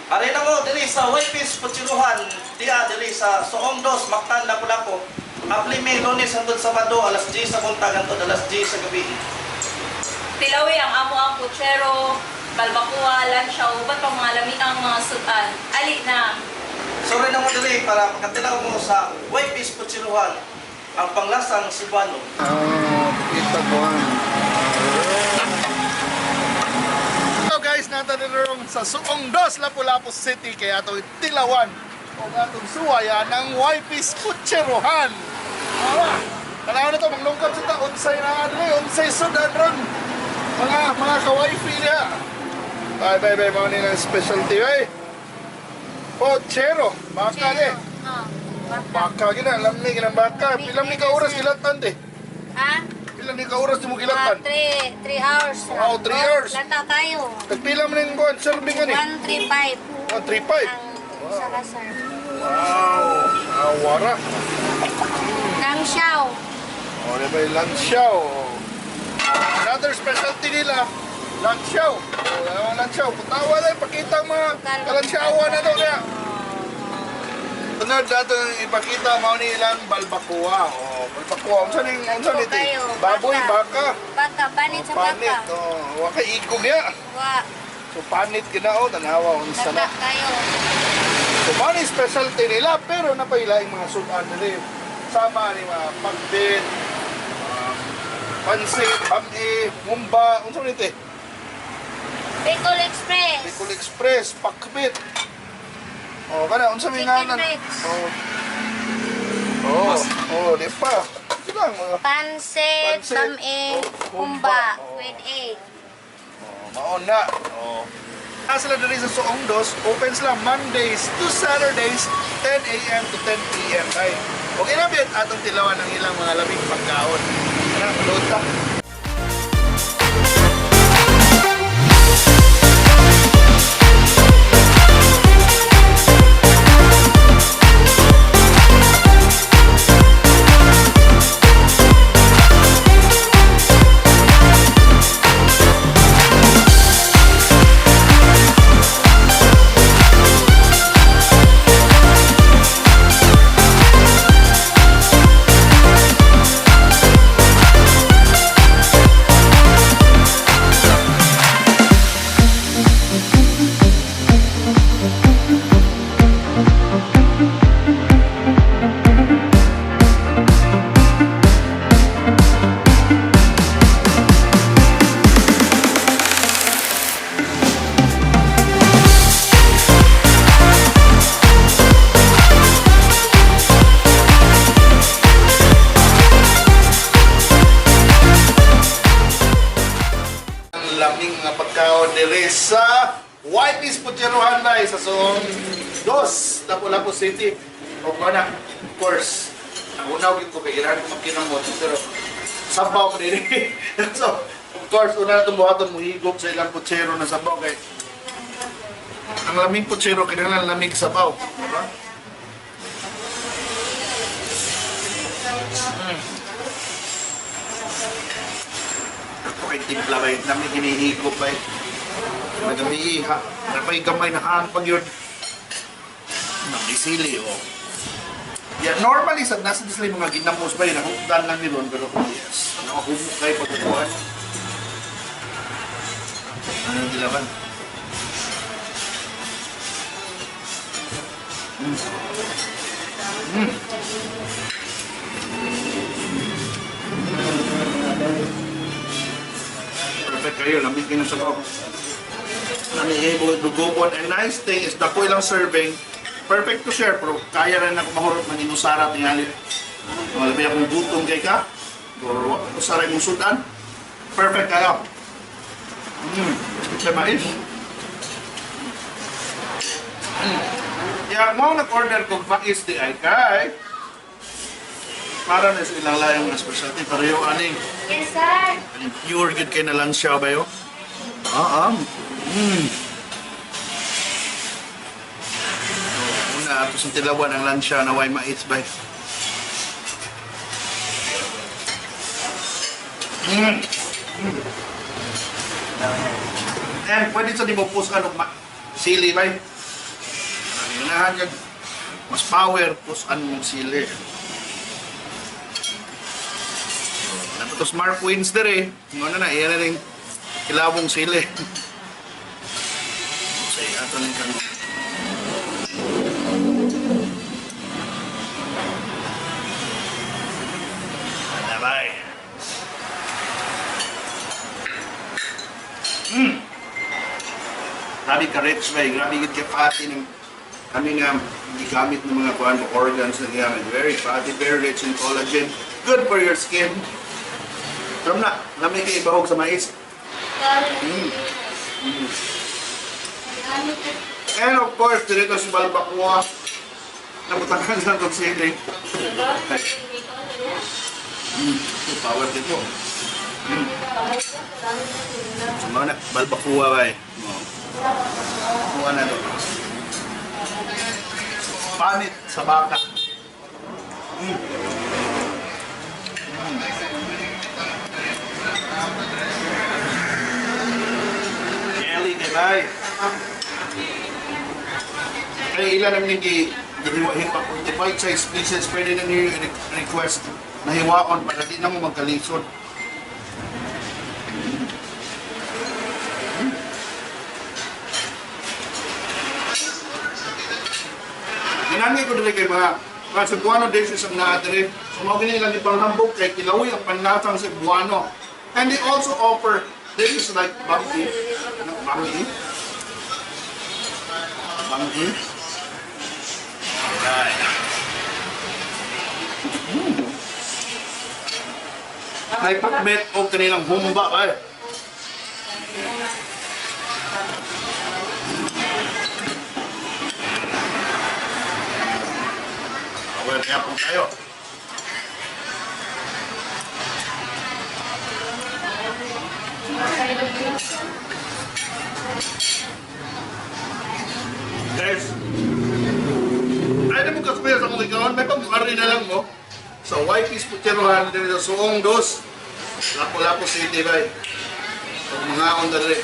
Ari na mo diri sa Whitefish Putsiruhan, diya diri sa Soong Dos, Mactan, Lapu-Lapu. Apply May Lunes hangtod Sabado alas 10 sa buntag hangtod alas 10 sa gabi. Tilawi ang amo ang putsero, balbacoa, lansyaw, uban pang mga lamiang mga sudan. Ali na. Sorry na mo diri para makatilaw mo sa Whitefish Putsiruhan, ang panglasang Cebuano. Ah, kita ko ang. Hello guys, nata dito sa Suong Dos, Lapu-Lapu City kaya atong tilawan o atong suwaya ng YP's Kutserohan. Ah, tanaw na to, maglungkot sa ta, unsay na adre, unsay sudan ron. Mga ka-wifi niya. Bye bye bye, mga nila specialty ay. Pochero, baka ni. Oh, baka. Baka gina, alam ni ginang baka. Pilang ni ka oras gilatan de. Ha? Pila ni ka oras mo Mga gilatan? 3 hours. Wow, 3 hours. Lata kayo. Tagpila man ning kuan serving ani? 135 135. ang isa ka serve. Wow, awara. Nang siyaw. O, di ba yung lansiyaw? Another specialty nila, lansiyaw. O, ang lansiyaw. Putawa na, ipakita ang mga kalansyawa na to niya. Sunod nato ipakita mao ni ilang balbacoa. O, balbacoa. Unsa ning unsa ni ti? Kayo, Baboy, baka. Baka, panit sa baka. Panit. O, wa kay ikog niya. Wa, So panit ginao, tanawa unsa na. lata kayo. So, mao ni specialty nila, pero napailaing mga sudan nila. Sama ni mga pagbit, pansit, bami, mumba, unsa man ito eh? Bicol Express. Bicol Express, pakbit. Oh, kana unsa may Chicken ngalan? bits. Oh. Oh, oh, di pa. Ito lang mga Pansit, Pansit, bami, oh, humba, humba, oh. with egg. Oh, maon na. Oh. Ah, sila diri sa Soong Dos, open sila Mondays to Saturdays, 10 a.m. to 10 p.m. Ay, okay na bit atong tilawan ang ilang mga labing pagkaon. Ano, load ta. Ang laming nga pagkaon diri sa YP's Putyerohan bay sa Soong Dos, Lapu-Lapu City. O na, of course. Una gyud ko kay ganahan ko magkinamot pero sabaw ko diri. So, of course, una na itong buhaton mo higop sa ilang putsero na sabaw kay ang laming putsero kinahanglan lamig sabaw, diba? Ako kay timpla ba, namin hinihigop ba. Nagamiha, napay gamay na hangpag yun. Namisili, oh. Yeah, normally sa nasa sila yung mga ginamos ba yun, nahukdan lang yun, pero yes, nakahumok kayo pagkukuhan. Ano yung dilawan? Perfect kayo, lamig kayo ng sabaw. Nami-able to go on. And nice thing is, dako ilang serving. Perfect to share, pero kaya rin ako mahurot ng inusara tingali. Malabi akong gutom kay ka. Pero usara imong sudan. Perfect kayo. Sa mais. Yeah, mo nag-order kog mais di ay kay. Para na sa ilang layong na specialty. Pareho aning Yes, sir. aning pure good kay na lang siya ba yo? Ah, ah. So, una ato sa tilawan ang lansya na way mais bay. And pwede sa di mo pusan og sili bay. Ganahan kag mas power pusan mong sili. Dapat to smart wins dire. Ngono na iya na ning kilawong sili. Say ato ning kan. Bye. Grabe ka rich bay, grabe gid ka fatty ng kami nga gigamit ng mga kuan organs na gigamit. Very fatty, very rich in collagen. Good for your skin. Pero na, lami kay ibahog sa mais. And of course, dito sa balbakwa. Nabutangan sa itong sili. Power dito. So, mga na, balbakwa ba eh. Kuha na to. Panit sa baka. Jelly, di ba? Kaya ilan naman yung gihiwa-hiwa kung bite size pieces, pwede na niyo request na hiwaon para di na mo magkalisod. Ginangi ko dili kay mga mga Cebuano dishes ang naa diri. So mao gini ilang ipanghambog kay kilawi ang panlasang Cebuano. And they also offer dishes like banggi. Ano, banggi? Banggi? Alright. May pakbet o kanilang humba ay. Well, kaya po tayo. Guys, ay na mo kasmaya sa kong ikaw, may pag-ari na lang mo. Sa YP's Putyerohan, dito sa Suong Dos, Lapu-Lapu City, bay. Pag mga on the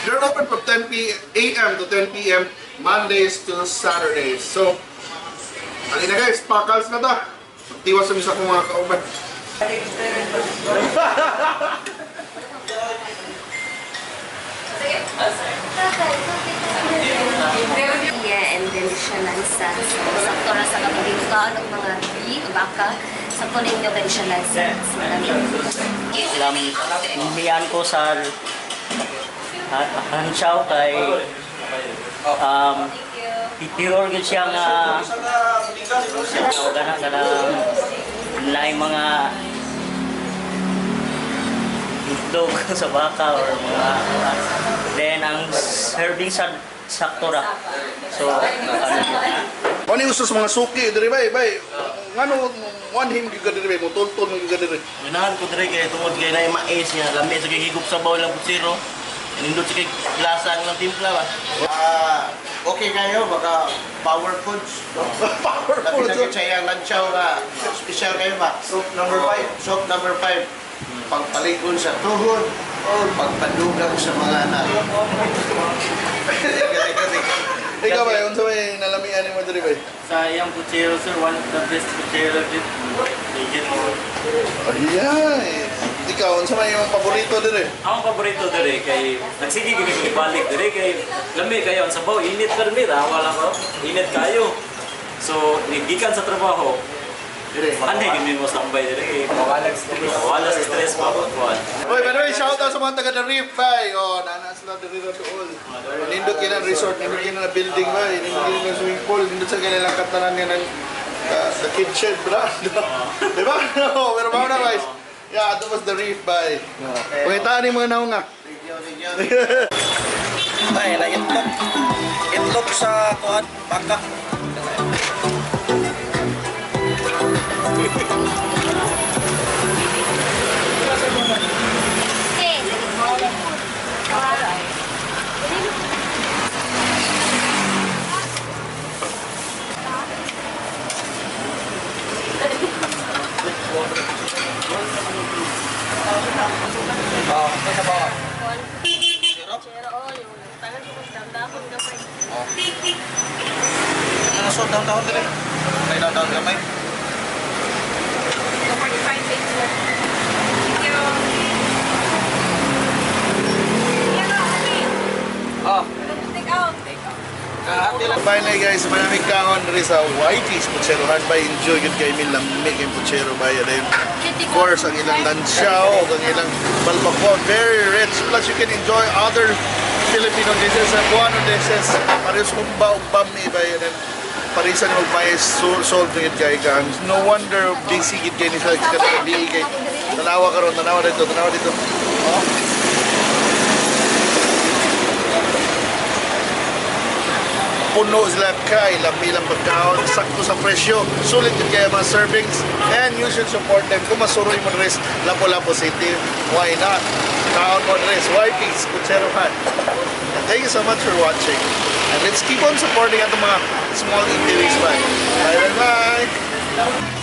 They're open from 10 a.m. to 10 p.m. Mondays to Saturdays. So, alin na guys, pakals na ta. Magtiwas sa akong mga kauban. Yeah, and then siya lansa. So, sakto ra sa kapagikaon ng mga beef, baka. Sakto ninyo kay siya lansa. So, lami. Lam ko sa Hanshaw kay pure gyud siya nga Sa ka buligan, kana kana laing mga itlog sa baka or mga then ang serving sa sakto ra. So ano Ano yung uso sa mga suki diri bay, bay? Ngano one him gyud ka diri bay, mo tulton gyud ka diri. Ganahan ko dire kay tungod kay naay mais nga lami sa kay higop sabaw lang putsiro. Nindot sa kay lasa ang lang timpla ba. Ah, okay kayo, baka power foods. No? Powerful. Labi na sa iyang lansaw nga, special kayo ba? Soup number 5. Soap number 5. Pagpaligon sa tuhod o pagpadugang sa mga anak. Ikaw bay, unsa may nalamian nimo diri bay? Sa iyang putsiro sir, one of the best putsiro gid. Ligin mo. Ayan. Ikaw, unsa may imong paborito diri? Ang paborito dire kay nagsige gini ko balik dire kay lami kayo ang sabaw init pa rin wala ko init kayo. So gikan sa trabaho Dire. Anay gini mo tambay dire kay mawala sa stress pa kuan. Oy, by the way, shout out sa mga taga The Reef, bay. Oh, nana sila diri ra dool. Nindot kina ang resort, nindot kina na building, bay. Nindot kina na swimming pool, nindot sa kanilang katanan nga ng the kitchen, bra. Di ba? No, pero mao na, guys. Yeah, that was The Reef, bay. Pakitaan ni mga naong nga. Thank you, thank you. Ay, na itlog. Itlog sa kuan, baka. Okay. Oh, ito sa bawah. Pero, oh, yung tangan ko, damdamon gamay. So, down-down dili. May down-down gamay. 45, thank you. Thank you. Yan na, Ali. Ah, Take out. Take out. kahati lang. Finally guys, maraming kaon diri sa YP's Putserohan ba, enjoy gud kay mi, lami kay putsero ba then of course ang ilang lansiao ug ang ilang balbacoa, very rich, plus you can enjoy other Filipino dishes, Cebuano dishes, parehas humba ug bami ba then parisan og mais solve gid kay ka. No wonder busy gid kay ni sila sa gabi kay tanawa karon, tanawa dito, tanawa dito. Oh. Puno sila kay lami lang pagkaon, sakto sa presyo, sulit yun kaya mga servings, and you should support them. Kung masuroy mo res Lapu-Lapu City, why not kaon mo res YP's Kutserohan? And thank you so much for watching, and let's keep on supporting atong mga small eateries. Bye bye bye, bye.